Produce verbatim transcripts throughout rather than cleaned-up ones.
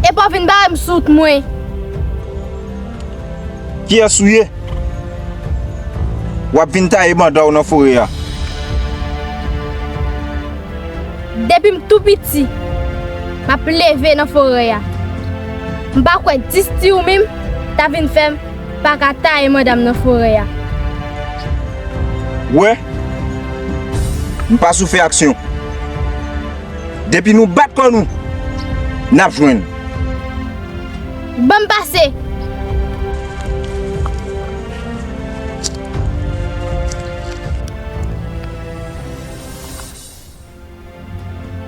Epa w vin bare m sou wout mwen. Kiyès ou ye? W ap vin taye banda w nan forè a. Depi m tou piti, m ap leve nan forè a. M pa kwè dis ti ou menm ta vin fè m pa ka taye manda m nan forè a. Wè, m pa sou fè aksyon. Depi nou bat kò nou, n ap jwenn. Ban m pase!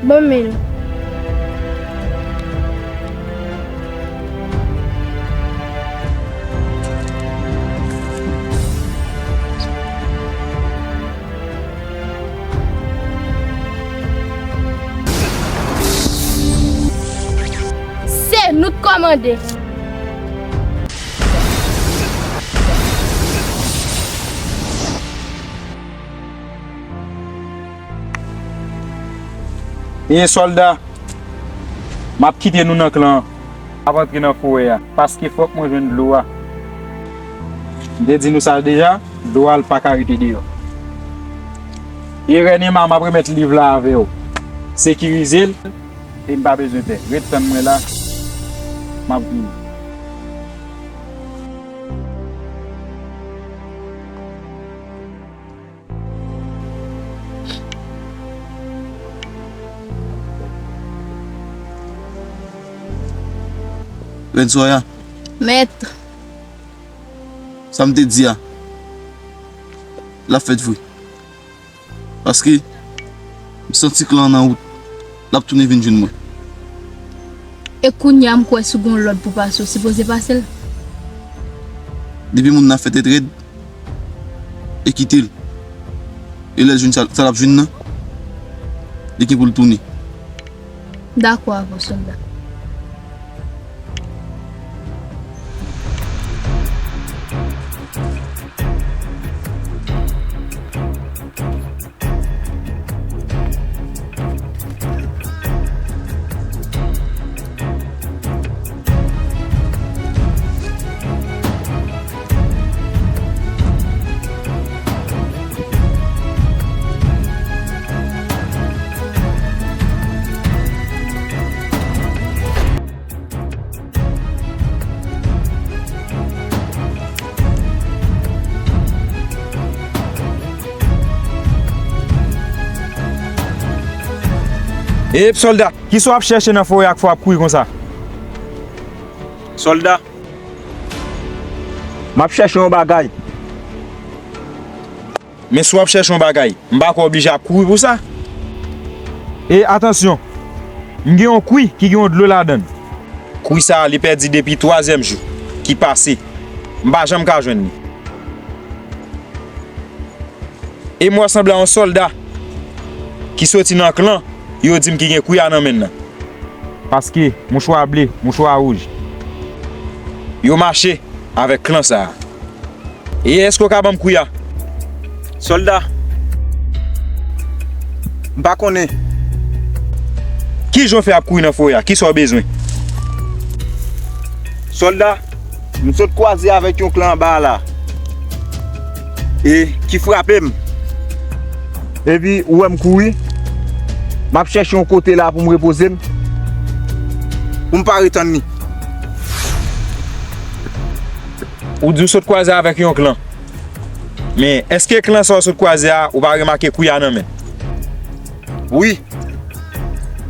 Bon men. Se nou k kòmande. Ebyen sòlda, m ap kite nou nan klan an. M ap antre nan forè a, paske fòk mwen jwenn dlo a. M te di nou sa deja, dlo a l pa ka rete deyò. E Rènema, m ap remèt liv la avè w. Sekirize l, e m pa bezwen pè. Ret tann mwen la, m ap vini. Rèn Soraya. Mèt. Sa m te di a, l ap fèt vre. Paske, m santi klan an nan wout. L ap tounen vin jwenn mwen. E kounye a m kwè si w gen yon lòd pou pase, w sipoze pase l. Depi moun nan fè tèt rèd, e kite l. E lè l jwenn sa, sa l ap jwenn nan, li gen pou l tounen. M dakò avè w, sòlda. Ep, sòlda, kisa w ap chèche nan forè a k fè w ap kouri konsa? Sòlda, m ap chèche yon bagay. Men si w ap chèche yon bagay, m pa kwè w oblije ap kouri pou sa. E atansyon, m gen yon kwi ki gen yon dlo ladan l. Kwi sa a, li pèdi depi twazyèm jou ki pase. M pa janm ka jwenn li. E m wè sanble a yon sòlda ki soti nan klan yo di m ki gen kwi a nan men l lan. Paske mouchwa ble, mouchwa wouj. Yo mache avèk klan sa a. E èske w ka ban m kwi a? Sòlda, m pa konnen. Kijan w fè ap kouri nan forè a? Kisa w bezwen? Sòlda, m sot kwaze avèk yon klan anba a la. E ki frape m. Epi ou wè m kouri. M ap chèche yon kote la pou m repoze m. Pou m pa ret anni. Ou di w sot kwaze avèk yon klan. Men, èske klan sa w sot kwaze a, ou pa remake kwi a nan men l? Wi.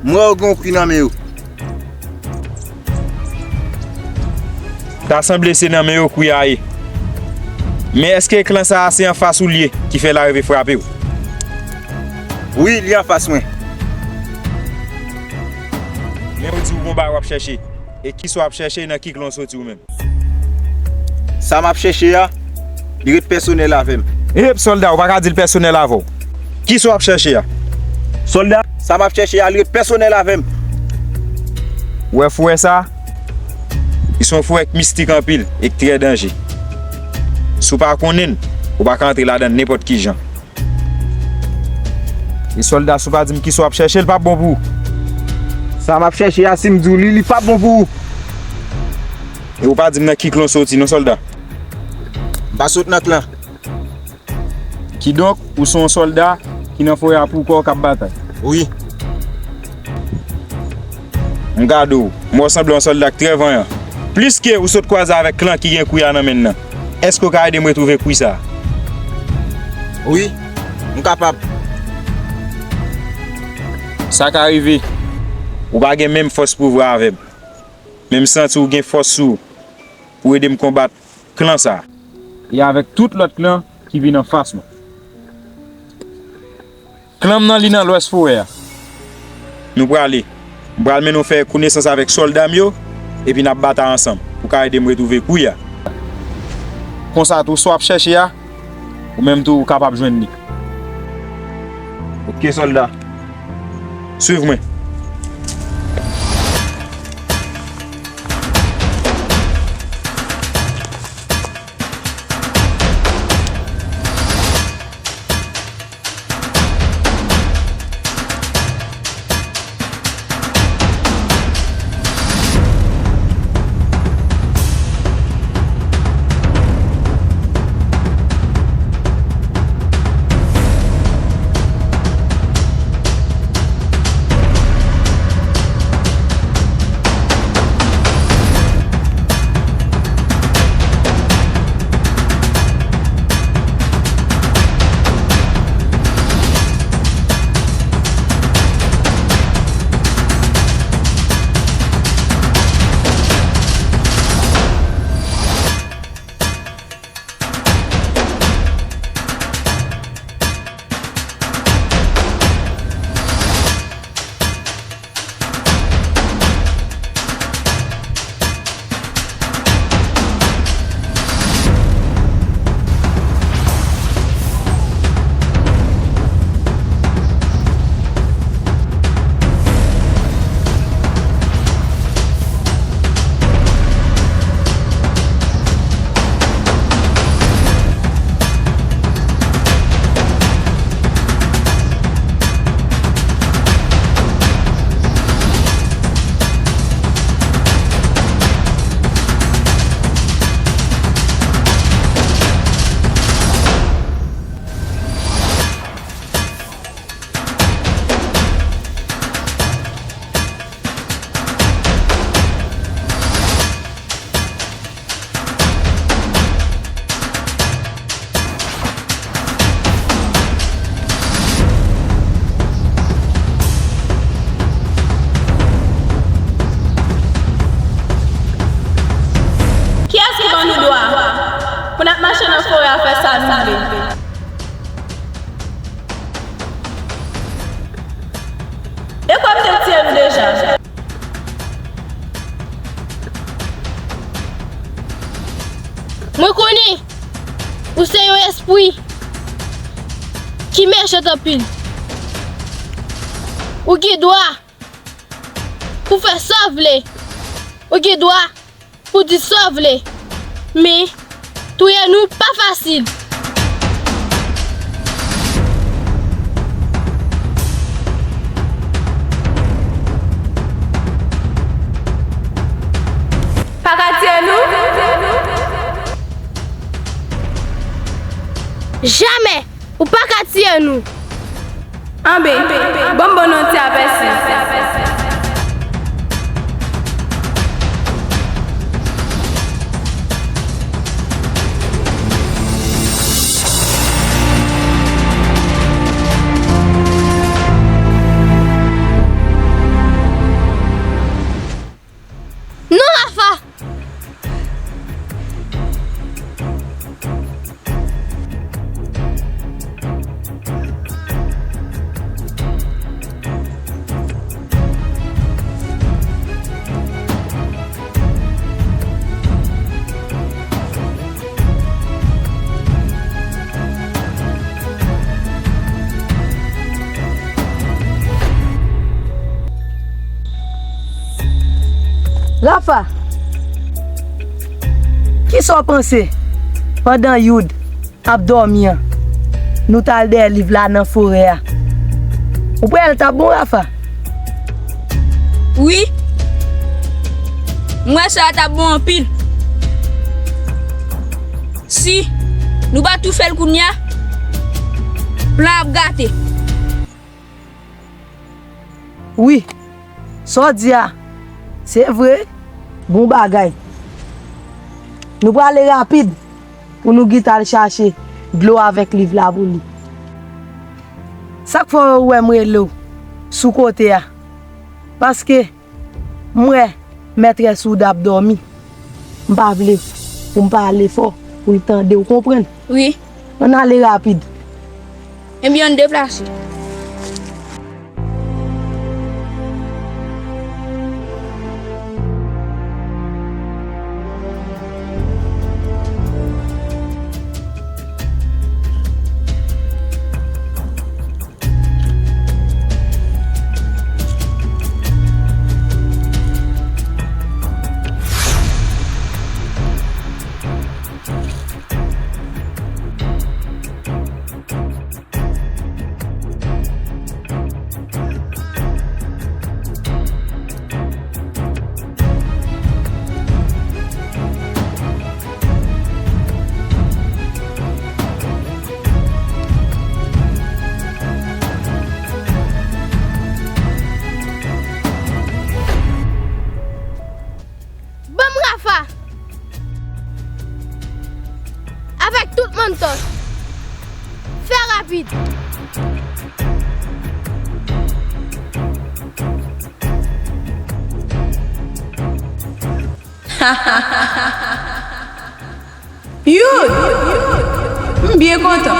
M wè yo gen yon kwi nan men yo. Ta sanble se nan men yo kwi a ye. Men èske klan sa a se anfas ou l ye ki fè l arive frape w? Wi, li anfas mwen. Men ou di w gon bagay w ap chèche. E kisa w ap chèche, nan ki klan w soti ou menm? Sa m ap chèche a, li ret pèsonèl avè m. Ep, sòlda, ou pa ka di l pèsonèl avè w. Kisa w ap chèche a? Sòlda, sa m ap chèche a, li ret pèsonèl avè m. Ou wè frè sa? Li se yon frè k mistik anpil e k trè danje. Si w pa konnen l, ou pa ka antre ladan l nenpòt ki jan. E sòlda, si w pa di m kisa w ap chèche, l p ap bon pou ou. Sa m ap chèche a, si m di w li, li p ap bon pou ou. E ou pa di m nan ki klan w soti non, sòlda. M pa sot nan klan. Kidonk, ou se yon sòlda ki nan forè a pou kò w k ap batay. Wi. M gade w, m wè w sanble yon sòlda k trè vanyan. Pliske ou sot kwaze avèk klan ki gen kwi a nan men l nan, èske w ka ede m retwouve kwi sa a? Wi, m kapab. Sa ka rive. Ou pa gen menm fòs pou vre avè m. Men m santi w gen fòs sou ou pou ede m konbat klan sa a. E avèk tout lòt klan ki vin anfas nou. Klan m nan li nan lwès forè a. Nou prale. M pral mennen w fè konesans avèk sòlda m yo, epi n ap batay ansanm pou w ka ede m retwouve kwi a. Konsa tou, sa w ap chèche a, ou menm tou ou kapab jwenn li. Oke, sòlda. Swiv mwen. Kiyès ki ban nou dwa pou n ap mache nan forè a fè sa nou vle? E kòm te tiye nou deja. Mwen konnen ou se yon espri ki mechan anpil. Ou gen dwa pou fè sa w vle. Ou gen dwa pou di sa w vle. Men, touye nou pa fasil. Pa ka tiye nou? Jamè! Ou pa ka tiye nou. Anben, ban m ban nou yon ti apèsi. Non, Rafa! Rafa, kisa w panse pandan Youd ap dòmi an, nou t al dèyè liv la nan forè a? Ou kwè l t ap bon, Rafa? Wi. M wè sa t ap bon anpil. Si nou pa tou fè l kounye a, plan ap gate. Wi, sa w di a, se vre. Bon bagay. Nou prale rapid pou nou git al chache dlo avèk liv la pou li. Sa k fè w wè m rele w sou kote a? Paske m wè mètrès ou ap dòmi. M pa vle pou m pale fò pou l tande, w konprann? Wi. Ann ale rapid. Ebyen, ann deplase. Ban m Rafa! Avèk tout Montos! Fè rapid! Youd! M byen kontan.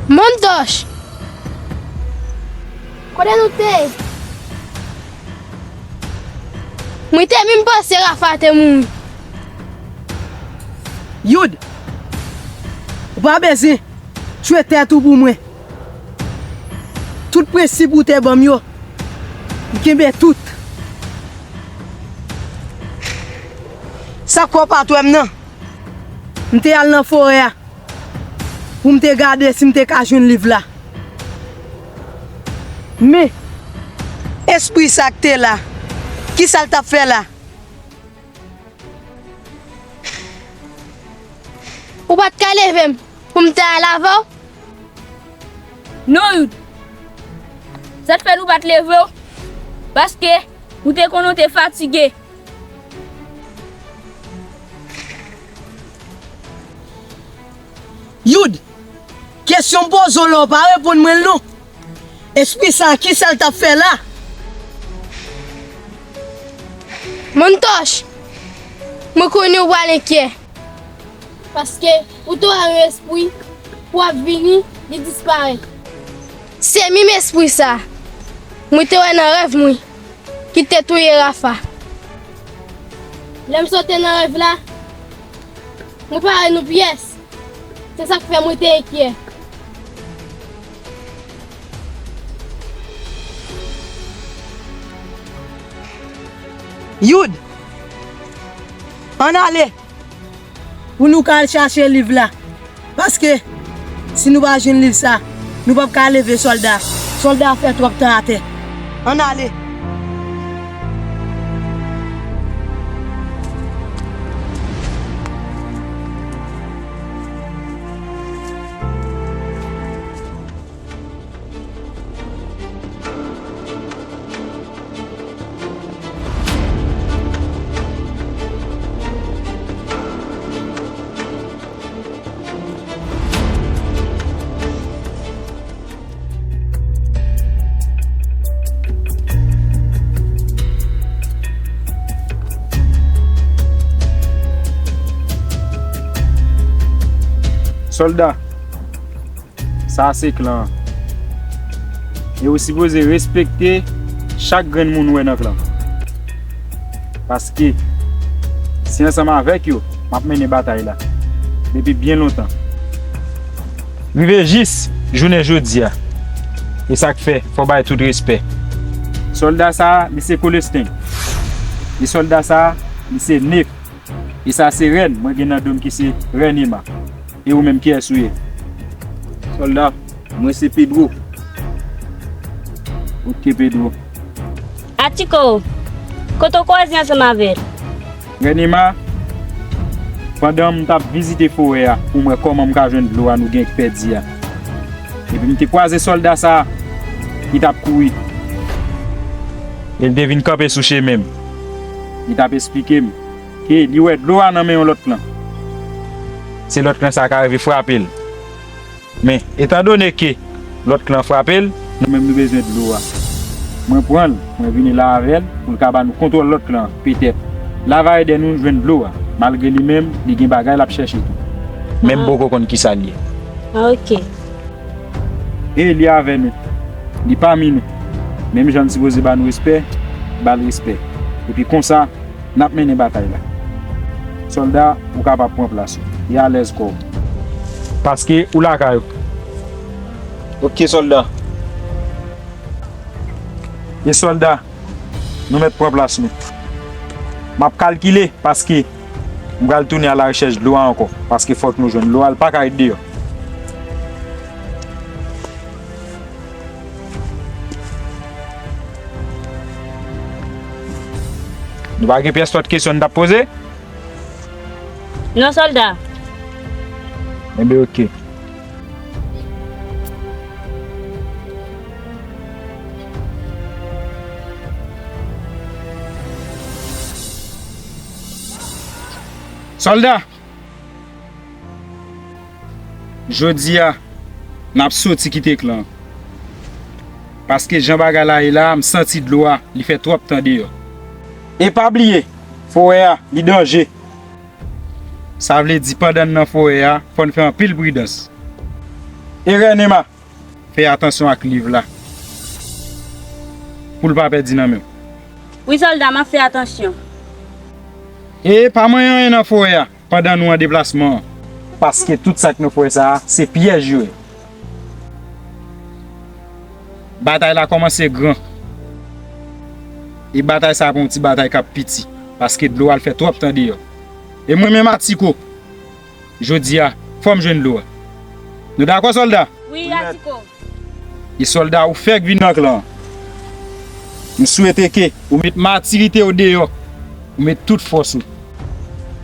Montoch! Kote nou te ye? Mwen te menm panse Rafa te mouri. Youd, ou pa bezwen tchwe tèt ou pou mwen. Tout prensip ou te ban m yo, m kenbe tout. Sa k fè w pa t wè m nan? M te al nan forè a pou m te gade si m te ka jwenn liv la. Men, espri sa k te la, kisa l t ap fè la? Ou pa t ka leve m pou m te al avè w? Non, Youd. Sa k fè nou pa t leve w? Paske nou te konnen w te fatige. Youd, kesyon m poze w la, w pa reponn mwen l non. Espri sa, kisa l t ap fè la? Montoch, mwen konnen w pral enkyè. Paske ou te wè yon espri pou w ap vini, li disparèt. Se menm espri sa, mwen te wè nan rèv mwen ki te touye Rafa. Lè m sot nan rèv la, mwen pa wè nou pyès. Se sa k fè mwen te enkyè. Youd, ann ale! Pou nou ka al chache liv la. Paske, si nou pa jwenn liv sa, nou p ap ka leve sòlda. Sòlda a fè twòp tan atè. Ann ale. Sòlda, sa a se klan an. E ou sipoze respekte chak grenn moun ou wè nan klan. Paske se ansanm avèk yo m ap mennen batay la depi byen lontan. Rive jis jounen jodi a. E sa k fè fò w bay tout respè. Sòlda sa a, li se Kolesteng. E sòlda sa a, li se Nef. E sa se rèn mwen gen nan do m ki se Rèn Ema. E ou menm, kiyès ou ye? Sòlda, mwen se Pedro. Ok, Pedro. Atiko, kote w kwaze ansanm avè l? Rèn Ema, pandan m t ap vizite forè a pou m wè kòman m ka jwenn dlo a nou gen k pèdi a. Epi m te kwaze sòlda sa a ki t ap kouri. E l te vin kanpe sou chemen m. Li t ap esplike m ke li wè dlo a nan men yon lòt klan. Se lòt klan sa a ka rive frape l. Men, etandone ke lòt klan frape l, nou menm nou bezwen dlo a. Mwen pran l, mwen vini la avè l pou l ka ba nou kontwòl lòt klan an. Petèt, l a va ede nou jwenn dlo a, malgre li menm, li gen bagay l ap chèche tou. Men m poko konn kisa l ye. Ah, ok. E li avè nou. Li pami nou. Menm jan l sipoze ba nou respè, ba l respè. Epi konsa, n ap mennen batay la. Sòlda, ou kapab pran plas ou. E alèz kò w. Paske ou lakay ou. Ok, sòlda. E sòlda, nou mèt pran plas nou. M ap kalkile paske m pral tounen a la rechèch dlo a ankò. Paske fòk nou jwenn dlo a, l pa ka ret deyò. Nou pa gen pyès lòt kesyon n t ap poze? Non, sòlda. Enben, ok. Sòlda! Jodi a, n ap soti kite klan an. Paske jan bagay la ye la, m santi dlo a, li fè twòp tan deyò. E pa bliye, forè a, li danje. Sa vle di pandan n nan forè a, fò n fè anpil pridans. E Rèn Ema, fè atansyon ak liv la. Pou l pa pèdi nan men w. Wi, sòlda, m ap fè atansyon. E pa manyen anyen nan forè a. Pandan nou an deplasman an. Paske tout sa k nan forè sa a, se pyèj yo ye. Batay la kòmanse gran. E batay sa a pa yon ti batay k ap piti. Paske dlo a l fè twòp tan deyò. E mwen menm Atiko, jodi a, fò m jwenn dlo a. Nou dakò, sòlda? Wi, Atiko. E sòlda, ou fèk vin nan klan an. M swete ke ou met matirite w deyò, ou met tout fòs ou,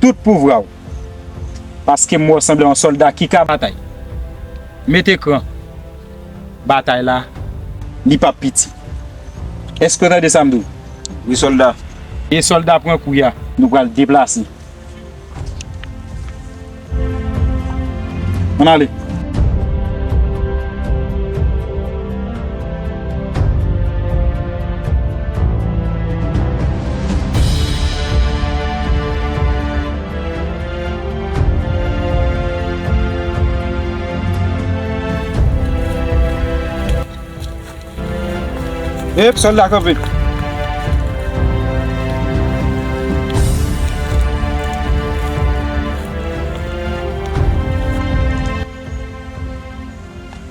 tout pouvwa w. Paske m wè w sanble yon sòlda ki ka batay. Mete kran. Batay la, li p ap piti. Èske w tande sa m di w? Wi, sòlda. E sòlda pran kou a. Nou pral deplase. Ann ale. Ep, sòlda kanpe.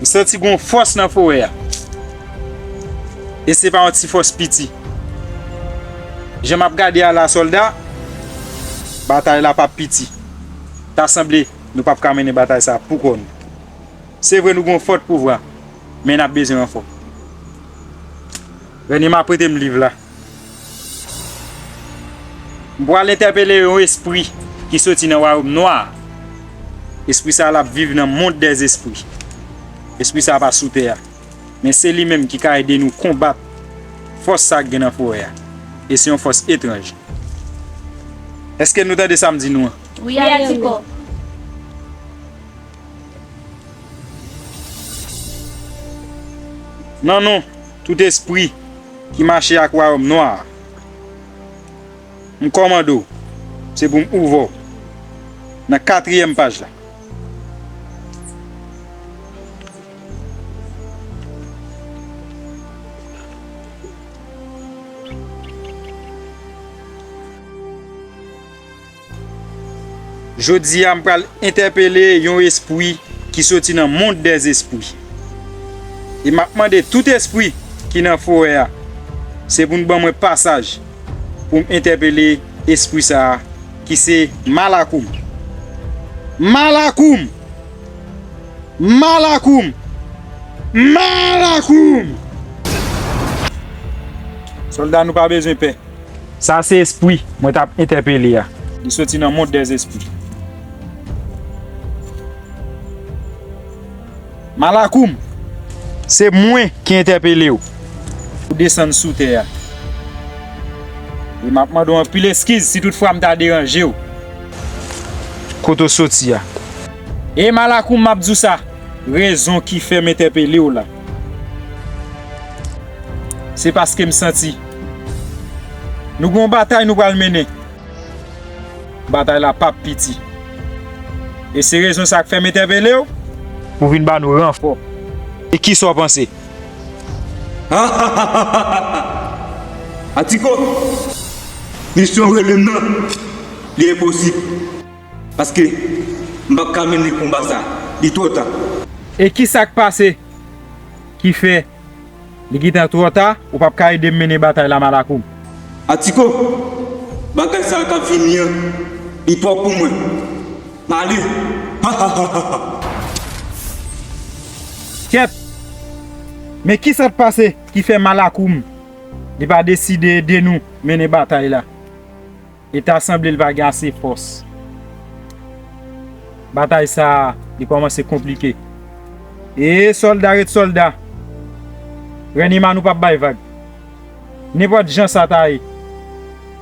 M santi gon fòs nan forè a. E se pa yon ti fòs piti. Jan m ap gade a la, sòlda, batay la p ap piti. Ta sanble nou p ap ka mennen batay sa pou kò nou. Se vre nou gon fòt pouvwa, men n ap bezwen ranfò. Rèn Ema, prete m liv la. M pral entèpele yon espri ki soti nan wayòm nwa a. Espri sa a l ap viv nan mond dèzespri. Espri sa a pa sou tè a. Men se li menm ki ka ede nou konbat fòs sa k gen nan forè a. E se yon fòs etranj. Èske nou tande sa m di nou an? Wi, Atiko. Nan non tout espri ki mache ak wayòm nwa a, m kòmande w, se pou m ouvè w nan katriyèm paj la. Jodi a, m pral entèpele yon espri ki soti nan mond dèzespri. E m ap mande tout espri ki nan forè a, se pou n ban mwen pasaj pou m entèpele espri sa a, ki se Malakoum. Malakoum! Malakoum! Malakoum! Sòlda, nou pa bezwen pè. Sa se espri mwen t ap entèpele a. Li soti nan mond dèzespri. Malakoum, se mwen ki entèpele w. Ou desann sou tè a. E m ap mande w anpil eskiz si toutfwa m ta deranje w. Kote w soti a? E Malakoum, m ap di w sa, rezon ki fè m entèpele w la, se paske m santi nou gen yon batay nou pral mennen. Batay la p ap piti. E se rezon sa k fè m entèpele w pou vin ba nou ranfò. E kisa w panse? Atiko, misyon w rele m nan, li enposib. Paske m p ap ka mennen konba sa. Li twò ta. E kisa k pase ki fè li gentan twò ta, ou p ap ka ede m mennen batay la, Malakoum? Atiko, bagay sa k ap vini an, li twòp pou mwen. M ale. Kèt! Men kisa k pase ki fè Malakoum li pa deside ede nou mennen batay la? E ta sanble l pa gen ase fòs. Batay sa a, li kòmanse konplike. E sòlda ret sòlda. Rènema, nou p ap bay vag. Nenpòt jan sa ta ye,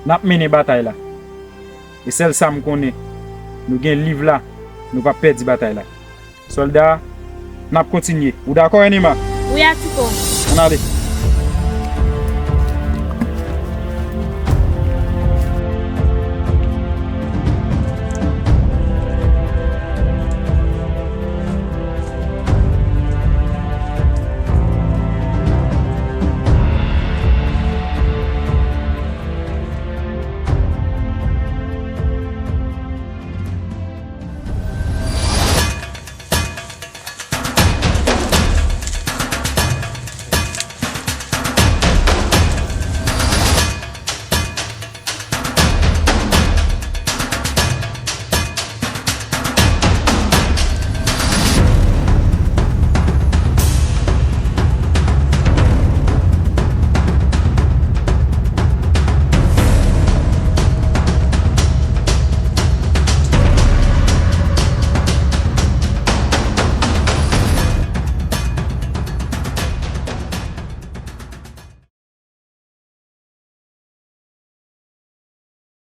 n ap mennen batay la. E sèl sa m konnen, nou gen liv la, nou p ap pèdi batay la. Sòlda, n ap kontinye. Ou dakò, Rènema? Wi, Atiko. Ann ale.